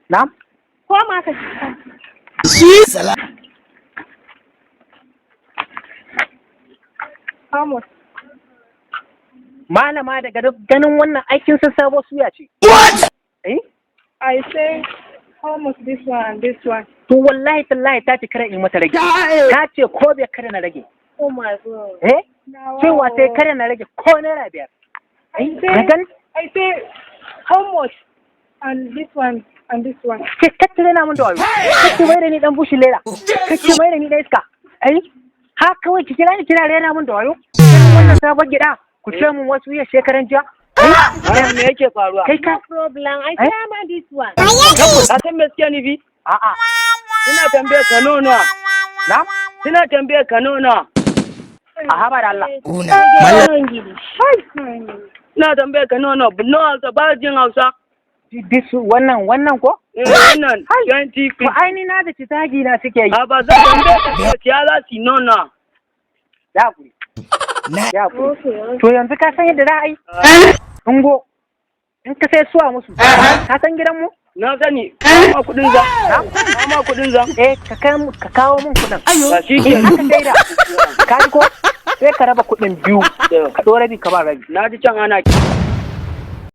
Na? Ko ma ka Salam. How much? Malama, daga ganin wannan aikin sun sabo suya ce. Eh? I say, how much this one and this one? To, wallahi tallahi ta ce kada in mata rage. Ta ce ko bai kada na rage. Oh my God. Eh? Now, Cewa sai kada na rage ko ₦5. I Eh? say, Ka gani? I say, how much? And this one and this one. Ke kacce na mun da wayo. Kacce mai da ni dan bushin leda. Kacce mai da ni dan iska. Ai? Ha kawai ki kira ni kina rena mun da wayo. Irin wannan sabon gida. Ku ce mun wasu iya shekaran jiya. Malam, me yake faruwa? Kai ka. No problem. I Eh? say ma this one. Ka san me suke nufi? A'a. Suna tambaye ka nawa. Na? Suna tambaye ka nawa. A haba da Allah. Una. Mallam. Suna tambaye ka nawa. No Hausa, ba jin Hausa. This wannan ko? Eh, wannan 20. To, ai ni na da zagi na suke yi. A ba za tambaye ka nawa, ya za su yi nawa. Ya hakuri. Na. Ya hakuri. Okay. To, yanzu ka san yadda za a yi? Ungo. In ka sai suwa musu. Ka san gidanmu? Na sani, ma kudin za. Ma kudin za. Eh, ka kawo mun kuɗin. Ba shi In ke. aka saida. Ka ji ko? Sai ka raba kuɗin biyu. Ka ɗo rabi, ka ba rabi. Na ji can ana